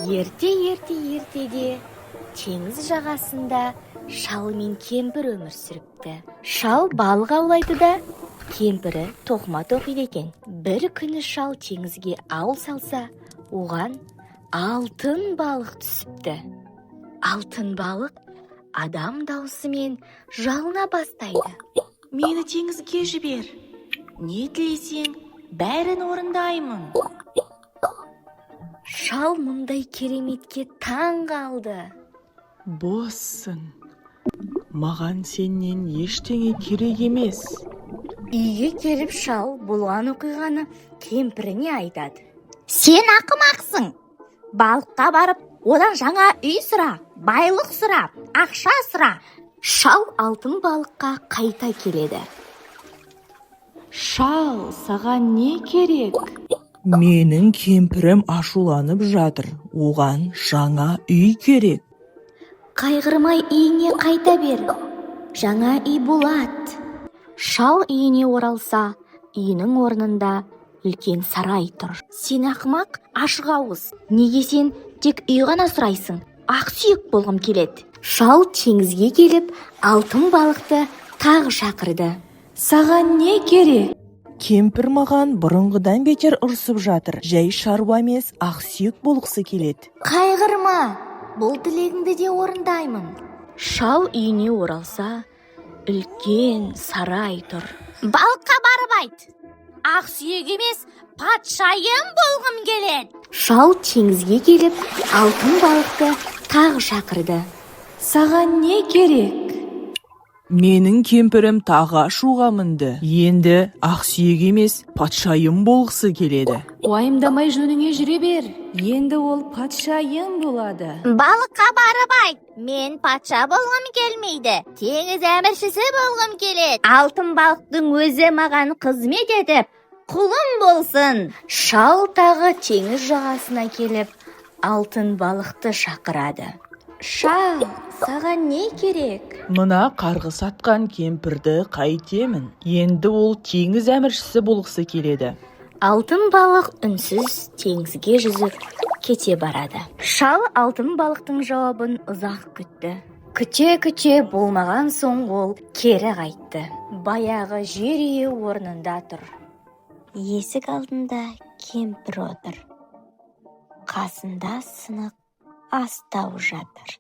Ерте, ерте, ертеде теңіз жағасында шал мен кемпір өмір сүріпті. Шал балық аулайды да, кемпірі тоқыма тоқиды екен. Бір күні шал теңізге ау салса, оған алтын балық түсіпті. Алтын балық адам даусымен жалына бастайды: «Мені теңізге жібер, не тілесең, бәрін орындаймын». Шал мұндай кереметке таң қалды. Боссың, маған сенен ештеңе керек емес. Үйге келіп, шал болған оқиғаны кемпіріне айтады. «Сен ақымақсың! Балыққа барып, одан жаңа үй сұра, байлық сұра, ақша сұра». Шал алтын балыққа қайта келеді. Шал, саған не керек? Менің кемпірім ашуланып жатыр, оған жаңа үй керек. «Қайғырмай үйіңе қайта бер, жаңа үй болады». Шал үйіне оралса, үйінің орнында үлкен сарай тұр. «Сен ақымақ, ашық ауыз, неге сен тек үй ғана сұрайсың? Ақсүйек болғым келеді». Шал теңізге келіп, алтын балықты тағы шақырды. Саған не керек? Кемпір маған бұрынғыдан бетер ұрсып жатыр, жай шаруа емес, ақсүйек болғысы келеді. «Қайғырма, бұл тілегіңді де орындаймын». Шал үйіне оралса, үлкен сарай тұр. «Балыққа барып айт, ақсүйек емес, патшайым болғым келеді». Шал теңізге келіп, алтын балықты тағы шақырды. Саған не керек? Менің кемпірім тағы ашуға мінді, енді ақсүйек емес, патшайым болғысы келеді. Уайымдамай, жөніңе жүре бер, енді ол патшайым болады. «Балыққа барып айт, мен патша болғым келмейді, теңіз әміршісі болғым келеді. Алтын балықтың өзі маған қызмет етіп, құлым болсын». Шал тағы теңіз жағасына келіп, алтын балықты шақырады. Шал, саған не керек? Мына қарғыс атқан кемпірді қайтемін? Енді ол теңіз әміршісі болғысы келеді. Алтын балық үнсіз теңізге жүзіп кете барады. Шал алтын балықтың жауабын ұзақ күтті. Күте күте болмаған соң, ол кері қайтты. Баяғы жер үйі орнында тұр. Есік алдында кемпір отыр, қасында сынық астау жатыр.